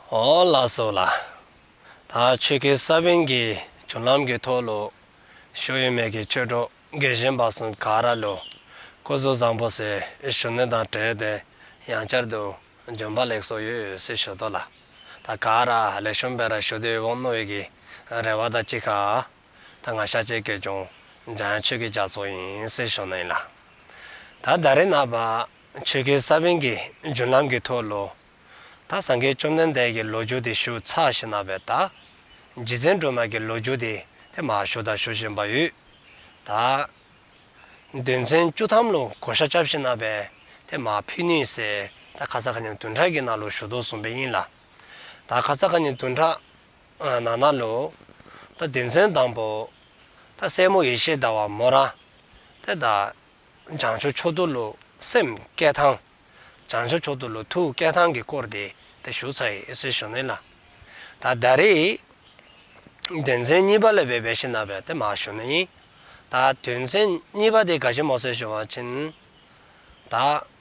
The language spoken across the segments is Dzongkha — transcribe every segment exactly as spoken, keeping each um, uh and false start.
འོང་ལགས་སོ་ལགས། ད་ཆོས་ཀྱི་ས་བོན་གྱི་རྒྱུན་ལམ་གྱི་ཐོག་ལུ་བཞུགས་ཡོད་མི་གི་ཆོས་གྲོགས་དགེ་བཤེས་པ་ཚུ་ག་ར་ལུ་སྐུ་གཟུགས་བཟང་པོ་ཟེར་ཞུ་ནི་དང་འབྲེལ་ཏེ་ཡང་བསྐྱར་དུ་བྱོན་པ་ལེགས་སོ་ཡོད་ཟེར་ཞུ་དོ་ལགས། ད་ག་ར་ལེགས་ཤོམ་སྦེ་ར་བཞུགས་ཏེ་འོང་ནི་ཡོད་གི་རེ་བ་དང་གཅིག་ཁར་ད་ང་ཤཱཀྱའི་དགེ་སློང་འཇམ་དབྱངས་ཆོས་ཀྱི་རྒྱ་མཚོ་ཨིན་ཟེར་ཞུ་ནི་ཨིན་ལགས། ད་ད་རེས་ནངས་པ་ཆོས་ཀྱི་ས་བོན་གྱི་རྒྱུན་ལམ་གྱི་ཐོག་ལུ་ད་སངས་རྒྱས་བཅོམ་ལྡན་འདས་ཀྱི་ལོ་རྒྱུས་དེ་ཞུ་ཚར་ཞིནམ་ལས་ད་རྗེ་བཙུན་སྒྲོལ་མ་གི་ལོ་རྒྱུས་དེ་ཏེ་མར་ཞུ་དང་ཞུ་བཞིན་པ་ཡོད། ད་དོན་ཚན་བཅུ་ཐམ་ལུ་བགོ་བཤའ་རྐྱབ་ཞིནམ་ལས་ཏེ་མར་ཕུལ་ནི་ཟེར་ད་ཁ་ཙ་ཁ་ཉིནམ་བདུན་ཕྲག་གི་ནང་ལུ་ཞུ་དོ་བཟུམ་སྦེ་ཨིན་ལགས། ད་ཁ་ཙ་ཁ་ཉིནམ་བདུན་ཕྲག་ཨ་ནང་ན་ལུ་ད་དོན་ཚན་དང་པོ་ད་སྲས་མོ་ཡེ་ཤེས་ཟླ་བ་མོ་ར་ཏེ་ད་བྱང་ཆུབ་མཆོག་ཏུ་ལུ་སེམས་བསྐྱེད་ཐངས། བྱང་ཆུབ་མཆོག་ཏུ་ལུ་ཐུགས་བསྐྱེད་ཐངས་ཀྱི་སྐོར་དེ་ཏེ་ཞུ་ཚར་ཡི་ཟེར་ཞུ་ནི་ལགས། ད་ད་རེས་དོན་ཚན་གཉིས་པ་ལས་འབད་འབད་ཞིནམ་ལས་ཏེ་མར་ཞུ་ནི་ཨིན། ད་དོན་ཚན་གཉིས་པ་དེ་ག་ཅི་སྨོ་ཟེར་ཞུ་བ་ཅིན་ད་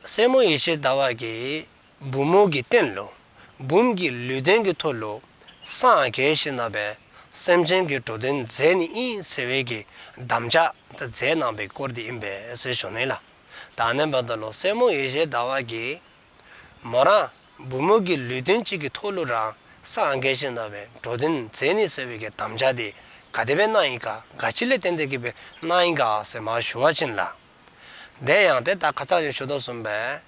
སྲས་མོ་ཡེ་ཤེས་ཟླ་བ་གིས་བུམོ་གི་སྟེང་ལུ་བུམོ་གི་ལུས་རྟེན་གྱི་ཐོག་ལུ་སངས་རྒྱས་ཞིནམ་ལས་སེམས་ཅན་གྱི་འགྲོ་དོན་མཛད་ནི་ཨིན་ཟེར་བའི་གི་དམ་བཅའ་ད་མཛད་གནང་བའི་སྐོར་དེ་ཨིན་པས་ཟེར་ཞུ་ནི་ལགས། ད་ཨ་ནི་འབདཝ་ད་ལུ་སྲས་མོ་ཡེ་ཤེས་ཟླ་བ་གིས་མོ་ར་བུམོ་གི་ལུས་རྟེན་ཅིག་གི་ཐོག་ལུ་ར་སངས་རྒྱས་ཞིནམ་ལས་འགྲོ་དོན་མཛད་ནི་ཟེར་བའི་གི་དམ་བཅའ་དེ་ག་དེ་སྦེ་གནང་ཡི་ག་ག་ཅི་ལས་བརྟེན་ཏེ་གི་སྦེ་གནང་ཡི་ག་ཟེར་མར་ཞུ་བ་ཅིན་ལགས། དེ་ཡང་ཏེ་ད་ཁ་ཙ་ཡང་ཞུ་དོ་བཟུམ་སྦེ་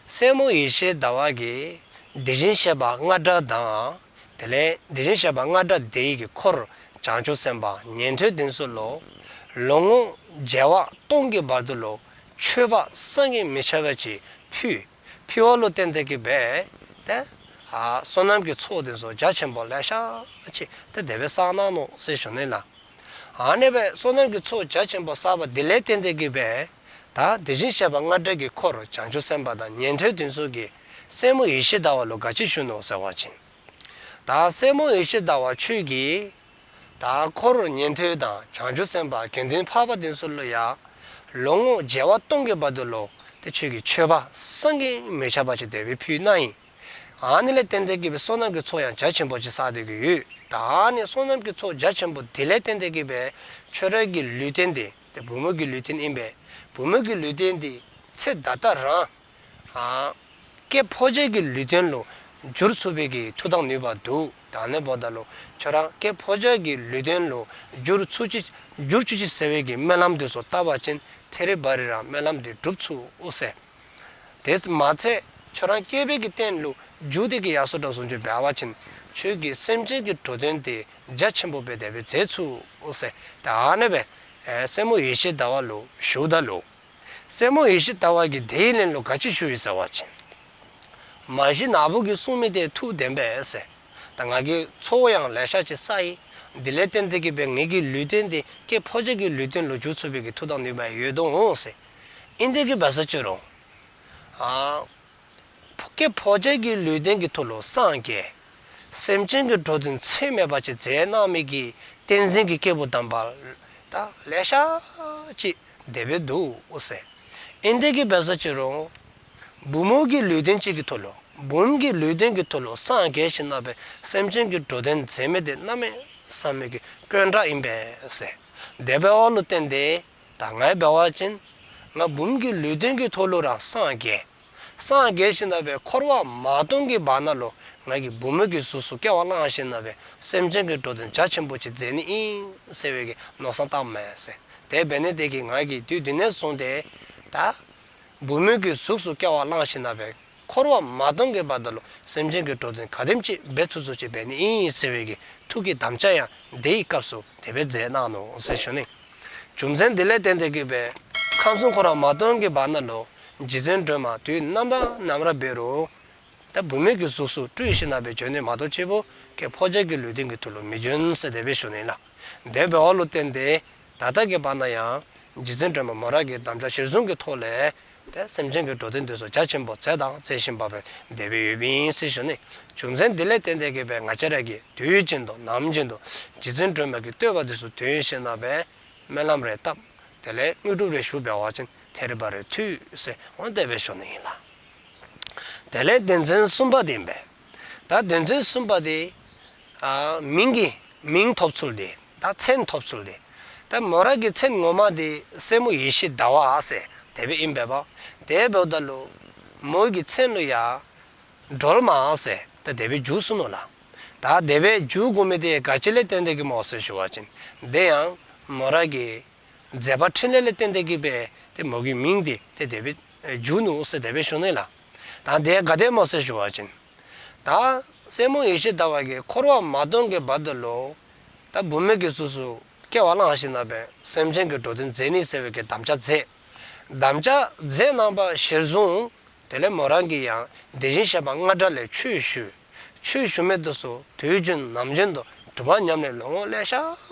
སྲས་མོ་ཡེ་ཤེས་ཟླ་བ་གིས་དེ་བཞིན་གཤེགས་པ་རྔ་སྒྲ་དང་དེ་ལས་དེ་བཞིན་གཤེགས་པ་རྔ་སྒྲ་དེ་ཡི་གི་འཁོར་བྱང་ཆུབ་སེམས་དཔའ་ཉན་ཐོས་དེ་ཚུ་ལུ་ལོ་ངོ་བྱེ་བ་སྟོང་གི་བར་དུ་ལུ་མཆོད་པ་བསམ་གྱིས་མི་ཁྱབ་པ་ཅིག་ཕུལ། ཕུལ་བ་ལུ་བརྟེན་ཏེ་གི་སྦེ་ཏེ་ཨ་བསོད་ནམས་ཀྱི་ཚོགས་དེ་ཚུ་རྒྱ་ཆེན་པོ་ལེ་ཤ་ཅིག་ཏེ་དེ་སྦེ་བསགས་གནང་ནུག་ཟེར་ཞུ་ནི་ལགས། ཨ་ནི་སྦེ་བསོད་ནམས་ཀྱི་ཚོགས་རྒྱ་ཆེན་པོ་བསགས་པ་དེ་ལས་བརྟེན་ཏེ་གི་སྦེ་ད་དེ་བཞིན་གཤེགས་པ་རྔ་སྒྲ་གི་འཁོར་བྱང་ཆུབ་སེམས་དཔའ་དང་ཉན་ཐོས་དེ་ཚུ་གིས་སྲས་མོ་ཡེ་ཤེས་ཟླ་བ་ལུ་ག་ཅི་ཞུ་ནུག་ཟེར་བ་ཅིན། ད་སྲས་མོ་ཡེ་ཤེས་ཟླ་བ་ཁྱོད་ཀྱིས་ད་འཁོར་ཉན་ཐོས་དང་བྱང་ཆུབ་སེམས་དཔའ་དགེ་འདུན་འཕགས་པ་དེ་ཚུ་ལུ་ཡང་ལོ་ངོ་བྱེ་བ་སྟོང་གི་བར་དུ་ལུ་ཏེ་ཁྱོད་ཀྱིས་མཆོད་པ་བསམ་གྱིས་མི་ཁྱབ་པ་ཅིག་དེ་སྦེ་ཕུལ་གནང་ཡི། ཨ་ནི་ལས་བརྟེན་ཏེ་གི་སྦེ་བསོད་ནམས་ཀྱི་ཚོགས་ཡང་རྒྱ་ཆེན་པོ་ཅིག་བསགས་ཏེ་གི་ཡོད། ད་ཨ་ནི་བསོད་ནམས་ཀྱི་ཚོགས་རྒྱ་ཆེན་པོ་དེ་ལས་བརྟེན་ཏེ་གི་སྦེ་ཁྱོད་ར་གི་ལུས་རྟེན་དེ་ཏེ་བུམོ་གི་ལུས་རྟེན་ཨིན་པས། བུམོ་གི་ལུས་རྟེན་དེ་ཚེ་ད་ལྟ་རང་ཨ་སྐྱེས་ཕོ་རྒྱས་ཀྱི་ལུས་རྟེན་ལུ་འགྱུར་ཚུགས་པའི་གི་མཐུ་དང་ནུས་པ་འདུག། ད་ཨ་ནི་འབདཝ་ད་ལུ་ཁྱོད་ར་སྐྱེས་ཕོ་རྒྱས་ཀྱི་ལུས་རྟེན་ལུ་འགྱུར་ཚུགས་ཅི་འགྱུར་ཚུགས་ཅི་ཟེར་བའི་གི་སྨོན་ལམ་དེ་ཚུ་བཏབ་པ་ཅིན་ཐད་རི་བ་རི་ར་སྨོན་ལམ་དེ་འགྲུབ་ཚུགས་འོང་ཟེར། དེ་མ་ཚད་ཁྱོད་ར་སྐྱེས་པའི་གི་རྟེན་ལུ་འགྱུར་ཏེ་གི་ཡར་སོ་དྲགས་བཟུམ་ཅིག་འབད་བ་ཅིན་ཁྱོད་ཀྱིས་སེམས་ཅན་གྱི་འགྲོ་དོན་དེ་རྒྱ་ཆེན་པོ་སྦེ་དེ་སྦེ་མཛད་ཚུགས་འོང་ཟེར། ད་ཨ་ནི་སྦེ་ཨེ་སྲས་མོ་ཡེ་ཤེས་ཟླ་བ་ལུ་ཞུཝ་ད་ལུ་སྲས་མོ་ཡེ་ཤེས་ཟླ་བ་གིས་དེའི་ལན་ལུ་ག་ཅི་ཞུ་ཡི་ཟེར་བ་ཅིན། མ་གཞི་ནཱ་བུ་གིས་གསུངས་མི་དེ་ཐུགས་བདེན་པས་ཟེར། ད་ང་གིས་ཚོགས་ཡང་ལེ་ཤ་ཅིག་བསགས་ཡི། དེ་ལས་བརྟེན་ཏེ་གི་སྦེ་ངེ་གི་ལུས་རྟེན་དེ་སྐྱེས་ཕོ་རྒྱས་ཀྱི་ལུས་རྟེན་ལུ་འགྱུར་ཚུགས་པའི་གི་མཐུ་དང་ནུས་པ་ཡོད་དོ་འོང་ཟེར། ཨིན་ཏེ་གི་འབད་ས་ཅི་རུང་ཨ་སྐྱེས་ཕོ་རྒྱས་ཀྱི་ལུས་རྟེན་གྱི་ཐོག་ལུ་སངས་རྒྱས། སེམས་ཅན་གྱི་འགྲོ་དོན་ཚད་མེད་པ་ཅིག་མཛད་གནང་མི་གི་བསྟན་འཛིན་གྱི་སྐྱེས་བུ་དམ་པ་ད་ལེ་ཤ་ཅིག་དེ་སྦེ་འདུག་ཟེར། ཨིན་ཏེ་གི་འབད་ས་ཅི་རུང་བུམོ་གི་ལུས་རྟེན་ཅིག་གི་ཐོག་ལུ་བུམོ་གི་ལུས་རྟེན་གྱི་ཐོག་ལུ་སངས་རྒྱས་ཞིནམ་ལས་སེམས་ཅན་གྱི་འགྲོ་དོན་མཛད་མི་དེ་གནམ་མེད་ས་མེད་ཀྱི་དཀོན་དྲགས་ཨིན་པས་ཟེར། དེ་འབདཝ་ལུ་བརྟེན་ཏེ་ད་ང་འབད་བ་ཅིན་ང་བུམོ་གི་ལུས་རྟེན་གྱི་ཐོག་ལུ་ར་སངས་རྒྱས། སངས་རྒྱས་ཞིནམ་ལས་འཁོར་བ་མ་སྟོངས་ཀྱི་བར་ན་ལུ་ང་གིས་བུམོ་གི་གཟུགས་སུ་སྐྱེ་བ་བླངས་ཞིནམ་ལས་སེམས་ཅན་གྱི་འགྲོ་དོན་རྒྱ་ཆེན་པོ་ཅིག་མཛད་ནི་ཨིན་ཟེར་བའི་གི་མནོ་བསམ་བཏངམ་མས་ཟེར། དེ་འབད་ནི་དེ་གིས་ང་གིས་དུས་འདི་ནས་བཟུང་སྟེ་ད་བུམོ་གི་གཟུགས་སུ་སྐྱེ་བ་བླངས་ཞིནམ་ལས་འཁོར་བ་མ་སྟོངས་ཀྱི་བར་ན་ལུ་སེམས་ཅན་གྱི་འགྲོ་དོན་ག་དེམ་ཅིག་འབད་ཚུགས་ཚུགས་ཅིག་འབད་ནི་ཨིན་ཟེར་བའི་གི་ཐུགས་ཀྱི་དམ་བཅའ་ཡང་དེའི་སྐབས་སུ་དེ་སྦེ་མཛད་གནང་ནུག་ཟེར་ཞུ་ནི། རྒྱུ་མཚན་འདི་ལས་བརྟེན་ཏེ་གི་སྦེ་ཁམས་གསུམ་འཁོར་བ་མ་སྟོངས་ཀྱི་བར་ན་ལུ་རྗེ་བཙུན་སྒྲོལ་མ་དུས་ནམ་དང་ནམ་ར་འབད་རུང་ད་བུམོ་གི་གཟུགས་སུ་སྤྲུལ་ཞིནམ་ལས་བྱོན་ནི་མ་གཏོགས་ཅིག་པོ་སྐྱེས་ཕོ་རྒྱས་ཀྱི་ལུས་རྟེན་གྱི་ཐོག་ལུ་མི་བྱོན་ཟེར་དེ་སྦེ་ཞུ་ནི་ལགས། དེ་འབདཝ་ལུ་བརྟེན་ཏེ་ད་ལྟ་གི་བར་ན་ཡང་རྗེ་བཙུན་སྒྲོལ་མ་མོ་ར་གིས་དམ་བཅའ་གཞིར་བཟུང་གི་ཐོག་ལས་ཏེ་སེམས་ཅན་གྱི་འགྲོ་དོན་དེ་ཚུ་རྒྱ་ཆེན་པོ་མཛད་དང་མཛད་བཞིན་པ་སྦེ་དེ་སྦེ་ཡོདཔ་ཨིན་ཟེར་ཞུ་ནི། རྒྱུ་མཚན་འདི་ལས་བརྟེན་ཏེ་གི་སྦེ་ང་བཅས་ར་གིས་དུས་རྒྱུན་དུ་ནམ་རྒྱུན་དུ་རྗེ་བཙུན་སྒྲོལ་མ་གི་བསྟོད་པ་དེ་ཚུ་འདོན་ཞིནམ་ལས་སྨོན་ལམ་རེ་བཏབ། དེ་ལས་དངོས་གྲུབ་རེ་ཞུ་འབད་བ་ཅིན་ཐད་རི་བ་རི་ཐུགས་ཟེར་འོང་དེ་སྦེ་ཞུ་ནི་ཨིན་ལགས། དེ་ལས་དོན་ཚན་གསུམ་པ་དེ་ཨིན་པས། ད་དོན་ཚན་གསུམ་པ་དེ་ཨ་མིང་གི་མིང་ཐོབ་ཚུལ་དེ། ད་མཚན་ཐོབ་ཚུལ་དེ། ད་མོ་ར་གི་མཚན་ངོ་མ་དེ་སྲས་མོ་ཡེ་ཤེས་ཟླ་བ་ཟེར་དེ་སྦེ་ཨིན་པས་པ། དེ་འབདཝ་ད་ལུ་མོ་གི་མཚན་ལུ་ཡང་སྒྲོལ་མ་ཟེར་ད་དེ་སྦེ་བསྒྱུར་སོ་ནུག་ལགས། ད་དེ་སྦེ་བསྒྱུར་དགོ་མི་དེ་ག་ཅི་ལས་བརྟེན་ཏེ་གི་སྨོ་ཟེར་ཞུ་བ་ཅིན། དེ་ཡང་མོ་ར་གི་མཛད་པ་འཕྲིན་ལས་ལས་བརྟེན་ཏེ་གི་སྦེ་ཏེ་མོ་གི་མིང་དེ་ཏེ་དེ་སྦེ་བསྒྱུར་ནུག་ཟེར་དེ་སྦེ་ཞུ་ནི་ལགས། ད་དེ་ག་དེ་སྨོ་ཟེར་ཞུ་བ་ཅིན། ད་སྲས་མོ་ཡེ་ཤེས་ཟླ་བ་གིས་འཁོར་བ་མ་སྟོངས་ཀྱི་བར་དུ་ལུ་ད་བུད་མེད་ཀྱི་གཟུགས་སུ་སྐྱེ་བ་བླངས་ཞིནམ་ལས་སེམས་ཅན་གྱི་འགྲོ་དོན་མཛད་ནི་ཟེར་བའི་གི་དམ་བཅའ་མཛད། དམ་བཅའ་མཛད་གནང་བ་གཞིར་བཟུང་དེ་ལས་མོ་རང་གིས་ཡང་དེ་བཞིན་གཤེགས་པ་རྔ་སྒྲ་ལས་ཆོས་ཞུ། ཆོས་ཞུ་མི་དེ་ཚུ་དུས་རྒྱུན་ནམ་རྒྱུན་དུ་སྒྲུབ་པ་ཉམས་ལེན་ལོ་ངོ་ལེ་ཤ་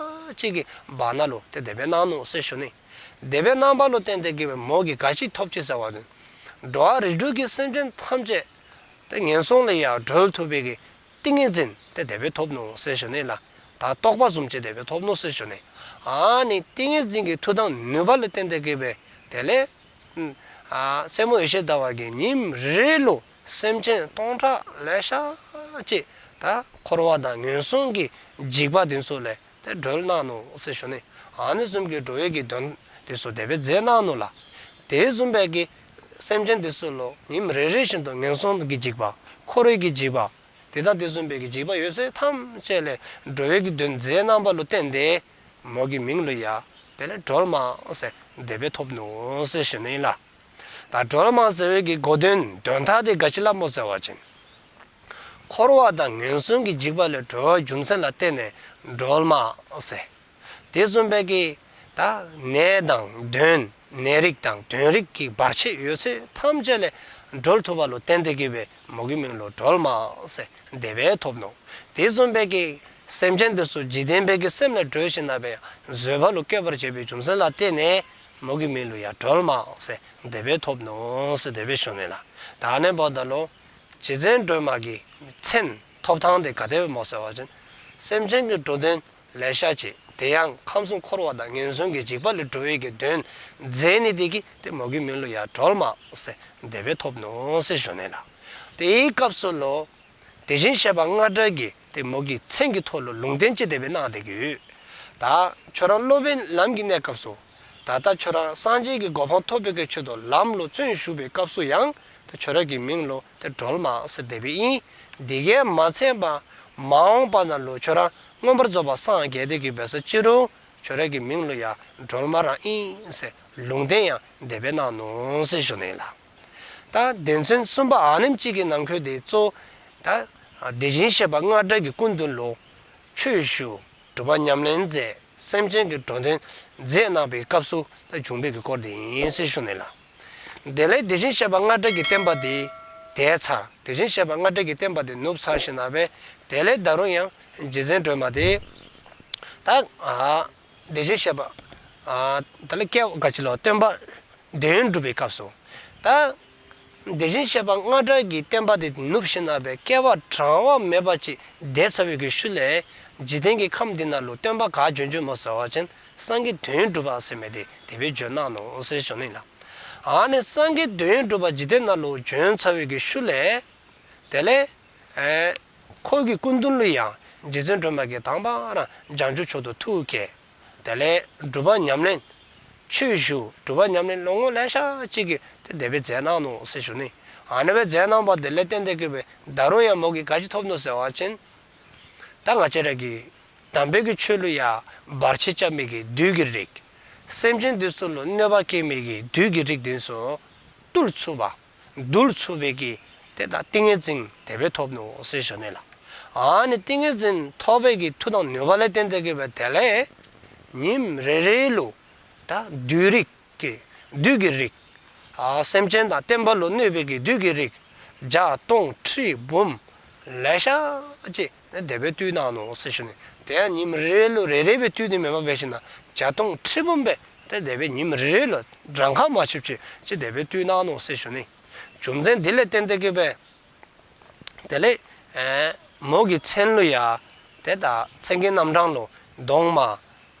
ཅིག་གི་བར་ན་ལུ་ཏེ་དེ་སྦེ་གནང་ནུག་ཟེར་ཞུ་ནི། དེ་སྦེ་གནང་བ་ལུ་བརྟེན་ཏེ་གི་སྦེ་མོ་གིས་ག་ཅི་ཐོབ་ཅི་ཟེར་བ་ཅིན། འགྲོ་བ་རིགས་དྲུག་གི་སེམས་ཅན་ཐམས་ཅད་ཏེ་ངན་སོང་ལས་ཡང་སྒྲོལ་ཐུབ་པའི་གི་ཏིང་ངེ་འཛིན་ཏེ་དེ་སྦེ་ཐོབ་ནུག་ཟེར་ཞུ་ནི་ལགས། ད་རྟོགས་པ་བཟུམ་ཅིག་དེ་སྦེ་ཐོབ་ནུག་ཟེར་ཞུ་ནི། ཨ་ནི་ཏིང་ངེ་འཛིན་གྱི་མཐུ་དང་ནུས་པ་ལས་བརྟེན་ཏེ་གི་སྦེ་དེ་ལས་ཨ་སྲས་མོ་ཡེ་ཤེས་ཟླ་བ་གིས་ཉིནམ་རེ་རེ་ལུ་སེམས་ཅན་སྟོང་ཕྲག་ལེ་ཤ་ཅིག་ད་འཁོར་བ་དང་ངན་སོང་གི་འཇིགས་པ་དེ་ཚུ་ལས་ཏེ་སྒྲོལ་གནང་ནུག་ཟེར་ཞུ་ནི། ཨ་ནི་བཟུམ་གྱི་འགྲོ་བའི་གི་དོན་དེ་ཚུ་དེ་སྦེ་མཛད་གནང་ནུག་ལགས། དེ་བཟུམ་སྦེ་གི་སེམས་ཅན་དེ་ཚུ་ལུ་ཉིནམ་རེ་རེ་བཞིན་དུ་ངན་སོང་གི་འཇིགས་པ། འཁོར་བའི་གི་འཇིགས་པ། དེ་དང་དེ་བཟུམ་སྦེ་གི་འཇིགས་པ་ཡོད་ཚད་ཐམས་ཅད་ལས་སྒྲོལ་བའི་གི་དོན་མཛད་གནང་བ་ལུ་བརྟེན་ཏེ་མོ་གི་མིང་ལུ་ཡང་དེ་ལས་སྒྲོལ་མ་ཟེར་དེ་སྦེ་ཐོབ་ནུག་ཟེར་ཞུ་ནི་ལགས། ད་སྒྲོལ་མ་ཟེར་བའི་གི་གོ་དོན་དོན་དག་དེ་ག་ཅི་ལུ་སྨོ་ཟེར་བ་ཅིན། འཁོར་བ་དང་ངན་སོང་གི་འཇིགས་པ་ལས་སྒྲོལ་བའི་རྒྱུ་མཚན་ལ་བརྟེན་ནས་སྒྲོལ་མ་ཟེར། དེ་བཟུམ་སྦེ་གི་ད་ནད་དང་གདོན། ནད་རིགས་དང་གདོན་རིགས་ཀྱི་བར་ཆད་ཡོད་ཚད་ཐམས་ཅད་ལས་སྒྲོལ་ཐུབ་པ་ལུ་བརྟེན་ཏེ་གི་སྦེ་མོ་གི་མིང་ལུ་སྒྲོལ་མ་ཟེར་དེ་སྦེ་ཐོབ་ནུག། དེ་བཟུམ་སྦེ་གི་སེམས་ཅན་དེ་ཚུ་འཇིག་རྟེན་པའི་གི་སེམས་ལས་སྒྲོལ་ཞིནམ་ལས་བཟོད་པ་ལུ་བཀོད་པར་བྱེད་པའི་རྒྱུ་མཚན་ལ་བརྟེན་ནས་མོ་གི་མིང་ལུ་ཡང་སྒྲོལ་མ་ཟེར་དེ་སྦེ་ཐོབ་ནུག་ཟེར་དེ་སྦེ་ཞུ་ནི་ལགས། ད་ཨ་ནི་འབདཝ་ད་ལུ་རྗེ་བཙུན་སྒྲོལ་མ་གི་མཚན་ཐོབ་ཐངས་དེ་ག་དེ་སྦེ་སྨོ་ཟེར་བ་ཅིན། སེམས་ཅན་གྱི་འགྲོ་དོན་ལེ་ཤ་ཅིག། དེ་ཡང་ཁམས་གསུམ་འཁོར་བ་དང་ངན་སོང་གི་འཇིགས་པ་ལས་སྒྲོལ་བའི་གི་དོན་མཛད་ནི་དེ་གིས་ཏེ་མོ་གི་མིང་ལུ་ཡང་སྒྲོལ་མ་ཟེར་དེ་སྦེ་ཐོབ་ནུག་ཟེར་ཞུ་ནི་ལགས། དེའི་སྐབས་སུ་ལུ་དེ་བཞིན་གཤེགས་པ་རྔ་སྒྲ་གིས་ཏེ་མོ་གི་མཚན་གྱི་ཐོག་ལུ་ལུང་བསྟན་ཅིག་དེ་སྦེ་གནང་སྟེ་གི་ཡོད། ད་ཁྱོད་ར་སློབ་པའི་ལམ་གྱི་གནས་སྐབས་སུ། ད་ལྟ་ཁྱོད་ར་སངས་རྒྱས་ཀྱི་གོ་འཕང་ཐོབ་པའི་གི་ཆེད་དུ་ལམ་ལུ་བརྩོན་ཞུགས་པའི་སྐབས་སུ་ཡང་ཏེ་ཁྱོད་ར་གི་མིང་ལུ་ཏེ་སྒྲོལ་མ་ཟེར་དེ་སྦེ་ཨིན། དེ་གིས་མ་ཚད་པར་མ་འོངས་པ་ན་ལུ་ཁྱོད་ར་མངོན་པར་རྫོགས་པར་སངས་རྒྱས་ཏེ་གི་འབད་ས་ཅི་རུང་ཁྱོད་ར་གི་མིང་ལུ་ཡང་སྒྲོལ་མ་ར་ཨིན་ཟེར་ལུང་བསྟན་ཡང་དེ་སྦེ་གནང་ནུག་ཟེར་ཞུ་ནི་ལགས། ད་དོན་ཚན་གསུམ་པ་ཨ་ནེམ་ཅིག་གི་ནང་འཁོད་དེ་གཙོ་ད་དེ་བཞིན་གཤེགས་པ་རྔ་སྒྲ་གི་སྐུ་མདུན་ལུ་ཆོས་ཞུ། སྒྲུབ་པ་ཉམས་ལེན་མཛད། སེམས་ཅན་གྱི་འགྲོ་དོན་མཛད་གནང་བའི་སྐབས་སུ་ད་བྱུང་བའི་གི་སྐོར་དེ་ཨིན་ཟེར་ཞུ་ནི་ལགས། དེ་ལས་དེ་བཞིན་གཤེགས་པ་རྔ་སྒྲ་གི་བསྟན་པ་དེ་དེ་ཚར། དེ་བཞིན་གཤེགས་པ་རྔ་སྒྲ་གི་བསྟན་པ་དེ་ནུབ་ཚར་ཞིནམ་ལས་དེ་ལས་ད་རུང་ཡང་རྗེ་བཙུན་སྒྲོལ་མ་དེ་ད་ཨ་དེ་བཞིན་གཤེགས་པ་ཨ་ད་ལས་སྐྱེ་བ་ག་ཅི་ལོ་སྟོན་པ་དོན་གྲུབ་པའི་སྐབས་སུ། ད་དེ་བཞིན་གཤེགས་པ་རྔ་སྒྲ་གི་བསྟན་པ་དེ་ནུབ་ཞིནམ་ལས་སྐྱེ་བ་གྲངས་མེད་པ་ཅིག་འདས་ཚར་བའི་གི་ཤུལ་ལས་འཇིག་རྟེན་གྱི་ཁམས་འདི་ན་ལུ་སྟོན་པ་ག་བྱོན་བྱོནམ་སྨོ་ཟེར་བ་ཅིན་སངས་རྒྱས་དོན་གྲུབ་པ་ཟེར་མི་དེ་དེ་སྦེ་བྱོན་གནང་ནུག་ཟེར་ཞུ་ནི་ལགས། ཨ་ནི་སངས་རྒྱས་དོན་གྲུབ་པ་འཇིག་རྟེན་ན་ལུ་བྱོན་ཚར་བའི་གི་ཤུལ་ལས་དེ་ལས་ཨེ་ཁོ་གི་སྐུ་མདུན་ལུ་ཡང་རྗེ་བཙུན་སྒྲོལ་མ་གིས་དང་པ་ར་བྱང་ཆུབ་མཆོག་ཏུ་ཐུགས་བསྐྱེད། དེ་ལས་སྒྲུབ་པ་ཉམས་ལེན་ཆོས་ཞུ། སྒྲུབ་པ་ཉམས་ལེན་ལོ་ངོ་ལེ་ཤ་ཅིག་གི་ཏེ་དེ་སྦེ་མཛད་གནང་ནུག་ཟེར་ཞུ་ནི། ཨ་ནི་སྦེ་མཛད་གནང་བ་དེ་ལས་བརྟེན་ཏེ་གི་སྦེ་ད་རུང་ཡང་མོ་གིས་ག་ཅི་ཐོབ་ནུག་ཟེར་བ་ཅིན། ད་ང་བཅས་ར་གི་དམ་པའི་གི་ཆོས་ལུ་ཡང་བར་ཆད་རྐྱབ་མི་གི་བདུད་ཀྱི་རིགས། སེམས་ཅན་དེ་ཚུ་ལུ་གནོད་པ་བསྐྱལ་མི་གི་བདུད་ཀྱི་རིགས་དེ་ཚུ་བཏུལ་ཚུགས་པ། འདུལ་ཚུགས་པའི་གི་ཏེ་ད་ཏིང་ངེ་འཛིན་དེ་སྦེ་ཐོབ་ནུག་ཟེར་ཞུ་ནི་ལགས། ཨ་ནི་ཏིང་ངེ་འཛིན་ཐོབ་པའི་གི་མཐུ་དང་ནུས་པ་ལས་བརྟེན་ཏེ་གི་སྦེ་དེ་ལས་ཉིནམ་རེ་རེ་ལུ་ད་བདུད་རིགས་ཀྱི་བདུད་ཀྱི་རིགས། ཨ་སེམས་ཅན་དང་བསྟན་པ་ལུ་གནོད་པའི་གི་བདུད་ཀྱི་རིགས་བརྒྱ་སྟོང་ཁྲི་འབུམ་ལེ་ཤ་ཅིག་དེ་སྦེ་བཏུལ་གནང་ནུག་ཟེར་ཞུ་ནི། དེ་ཡང་ཉིནམ་རེ་རེ་ལུ་རེ་རེ་སྦེ་བཏུལ་ནི་མེན་པར་འབད་ཞིནམ་ལས་བརྒྱ་སྟོང་ཁྲི་འབུམ་སྦེ་ཏེ་དེ་སྦེ་ཉིནམ་རེ་རེ་ལུ་གྲངས་ཁ་མ་ཆོདཔ་ཅིག་ཅིག་དེ་སྦེ་བཏུལ་གནང་ནུག་ཟེར་ཞུ་ནི། རྒྱུ་མཚན་འདི་ལས་བརྟེན་ཏེ་གི་སྦེ་དེ་ལས་ཨེ་མོ་གི་མཚན་ལུ་ཡང་ཏེ་ད་མཚན་གྱི་རྣམ་གྲངས་ལུ་གདོང་མ་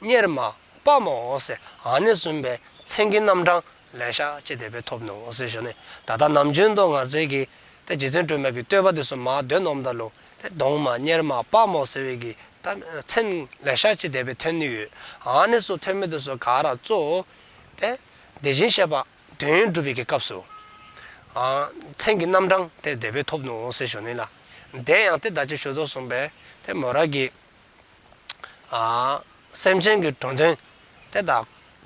གཉེར་མ་དཔའ་མོ་ཟེར་ཨ་ནི་བཟུམ་སྦེ་མཚན་གྱི་རྣམ་གྲངས་ལེ་ཤ་ཅིག་དེ་སྦེ་ཐོབ་ནུག་ཟེར་ཞུ་ནི། ད་ལྟ་ནམ་རྒྱུན་དུ་ང་བཅས་ཀྱིས་ཏེ་རྗེ་བཙུན་སྒྲོལ་མ་གི་བསྟོད་པ་དེ་ཚུ་མ་འདོན་འོངམ་ད་ལུ་ ཏེ་གདོང་མ་གཉེར་མ་དཔའ་མོ་ཟེར་བའི་གི་ད་མཚན་ལེ་ཤ་ཅིག་དེ་སྦེ་ཐོན་ནི་ཡོད། ཨ་ནི་ཚུ་ཐོན་མི་དེ་ཚུ་ག་ར་གཙོ་བོ་ཏེ་དེ་བཞིན་གཤེགས་པ་དོན་ཡོད་གྲུབ་པའི་གི་སྐབས་སུ་ཨ་མཚན་གྱི་རྣམ་གྲངས་ཏེ་དེ་སྦེ་ཐོབ་ནུག་ཟེར་ཞུ་ནི་ལགས། དེ་ཡང་ཏེ་ད་ཅི་ཞུ་དོ་བཟུམ་སྦེ་ཏེ་མོ་ར་གི་ཨ་སེམས་ཅན་གྱི་འགྲོ་དོན་ཏེ་ད་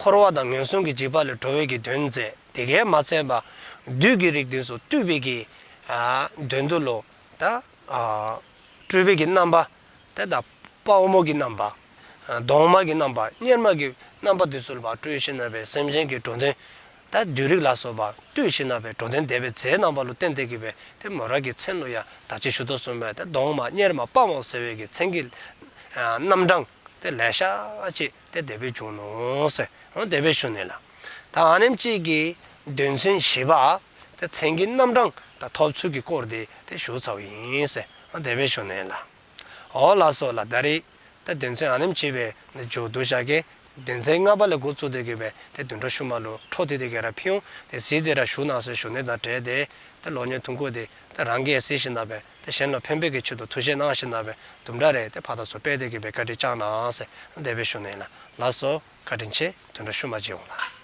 འཁོར་བ་དང་ངན་སོང་གི་འཇིགས་པ་ལས་སྒྲོལ་བའི་གི་དོན་མཛད། དེ་གིས་མ་ཚད་པར་བདུད་ཀྱི་རིགས་དེ་ཚུ་བཏུལ་བའི་གི་ཨ་དོན་དུ་ལུ་ད་ཨ་སྤྲུལ་པའི་གི་རྣམ་པ་ཏེ་ད་དཔའ་བོ་མོ་གི་རྣམ་པ། ཨ་གདོང་མ་གི་རྣམ་པ། གཉེར་མ་གི་རྣམ་པ་དེ་ཚུ་ལུ་ཕར་སྤྲུལ་ཞིནམ་ལས་སེམས་ཅན་གྱི་འགྲོ་དོན་ད་བདུད་རིགས་ལ་སོགས་པ་བཏུལ་ཞིནམ་ལས་འགྲོ་དོན་དེ་སྦེ་མཛད་གནང་བ་ལུ་བརྟེན་ཏེ་གི་སྦེ་ཏེ་མོ་ར་གི་མཚན་ལུ་ཡང་ད་ཅི་ཞུ་དོ་བཟུམ་སྦེ་ཏེ་གདོང་མ་གཉེར་མ་དཔའ་མོ་ཟེར་བའི་གི་མཚན་གྱི་ཨ་རྣམ་གྲངས་ཏེ་ལེ་ཤ་ཅིག་ཏེ་དེ་སྦེ་བྱུང་ནུག་ཟེར་ཨ་དེ་སྦེ་ཞུ་ནི་ལགས། ད་ཨ་ནེམ་ཅིག་གིས་དོན་ཚན་བཞི་པ་ཏེ་མཚན་གྱི་རྣམ་གྲངས་ད་ཐོབ་ཚུལ་གྱི་སྐོར་དེ་ཏེ་ཞུ་ཚརཝ་ཨིན་ཟེར་ཨ་དེ་སྦེ་ཞུ་ནི་ལགས། འོ་ལགས་སོ་ལགས། ད་རིས་ཏེ་དོན་ཚན་ཨ་ནེམ་ཅིག་སྦེ་མཇུག་བསྡུ་བཞག་གེ། དོན་ཚན་ལྔ་པ་ལས་འགོ་བཙུགས་ཏེ་གི་སྦེ་ཏེ་བདུན་ཕྲག་ཤུལ་མ་ལུ་འཕྲོ་མཐུད་དེ་གི་ར་ཕུལ་འོང་། ཏེ་གཟིགས་ཏེ་ར་བཞུགས་གནང་ཟེར་ཞུ་ནི་དང་འབྲེལ་ཏེ་ཏེ་ལོ་ཉན་ཐུང་ཀུ་དེ་ཏེ་རང་གིས་གཟིགས་ཞིནམ་ལས་ཏེ་གཞན་ལུ་ཕན་པའི་གི་ཆེད་དུ་ཐུགས་བཞེད་གནང་ཞིནམ་ལས་དུམ་གྲ་རེ་ཏེ་ཕར་དང་ཚུར་སྤེལ་ཏེ་གི་སྦེ་བཀའ་དྲིན་བསྐྱང་གནང་ཟེར་དེ་སྦེ་ཞུ་ནི་ལགས། ལགས་སོ། བཀའ་དྲིན་ཆེ། བདུན་ཕྲག་ཤུལ་མ་མཇལ་འོང་ལགས།